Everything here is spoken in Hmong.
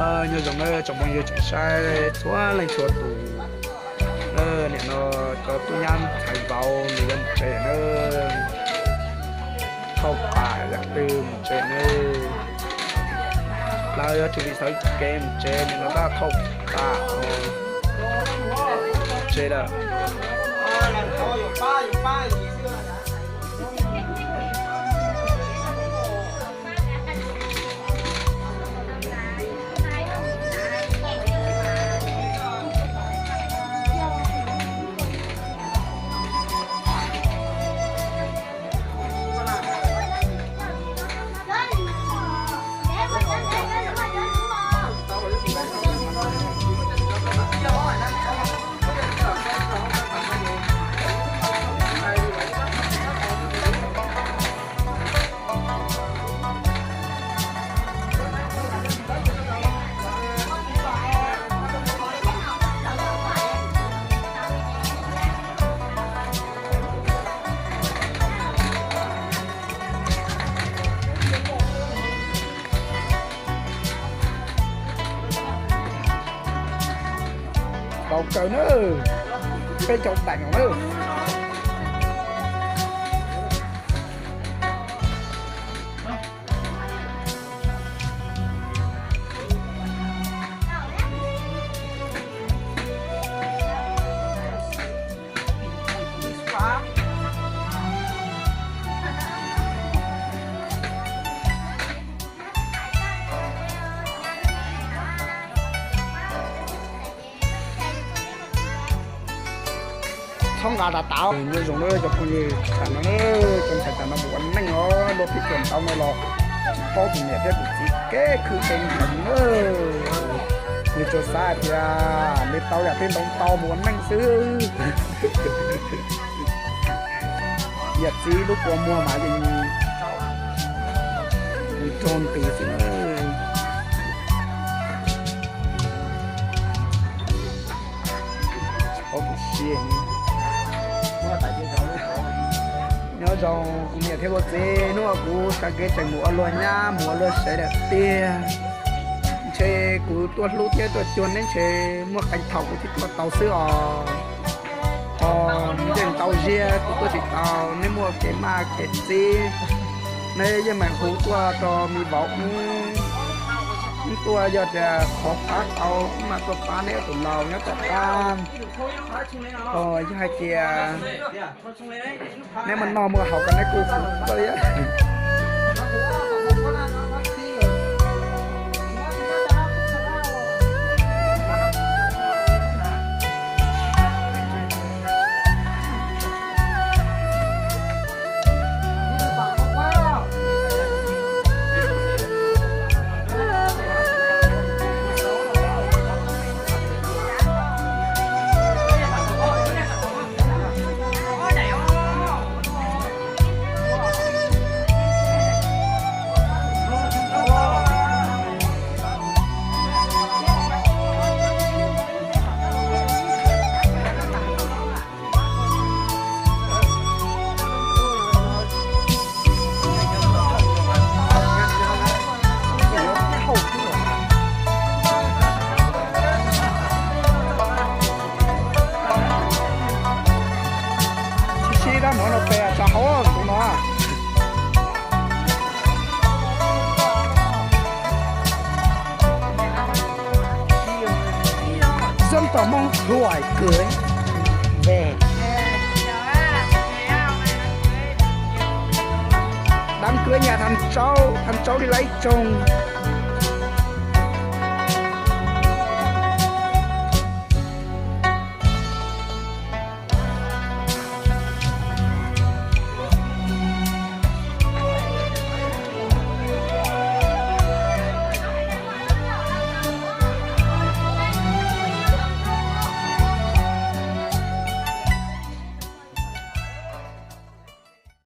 Nyob zoo nawb tsoom phooj ywg tsoom saib txhua leej txhua tus. Nim no cov tub nyab ntxhais vauv nws yuav mus tsev na. Thauj qam yam twg mus tsev na. Lawv yuav tsum vim xav kev mus tsev, nim no tab thauj qam mus tsev lawm. Tau kawg na, peb caug daim na. Txhob nqa tas tas. Nyob zoo nawb cov phooj ywg, tam no cov ntxhais tam no mus ua neej os, luag pib tuaj ntau no los tsis paub tus niam thiab tus txiv kev khwv kev nkees na. Nws tsuas xav hais tias nws tau yam twg ntau ntau mus ua neej xwb. Yam txiv lub kua muag mas yeej nrog ntws xwb. Nyob zoo kuv niam thiab kuv txiv, hnub no kuv txoj kev tseem mus ua luag nyab mus ua luag sev lawm tiag. Ntshe kuv tuaj hlub thiab tuaj cuag neb ntshe muaj qee thaum kuv thiaj tuaj tau xwb os. Ho yeej ntau zaus kuv tuaj tsis tau, neb muaj kev maj kev txib, neb yeej meem hu tuaj rau me vauv wb tuaj, yog tias qhov qab tau wb mam tuaj pab neb tus laus nyob tom qab. Ho yog hais tias neb muaj noj muaj haus kom neb kuj hu tuaj thiab. Sib sib rab mov no pes tsa hauv tus no. Dân tộc Mông Thuổi cưới về. Đám cưới nhà thằng Sáu, thằng Sáu đi lấy chồng.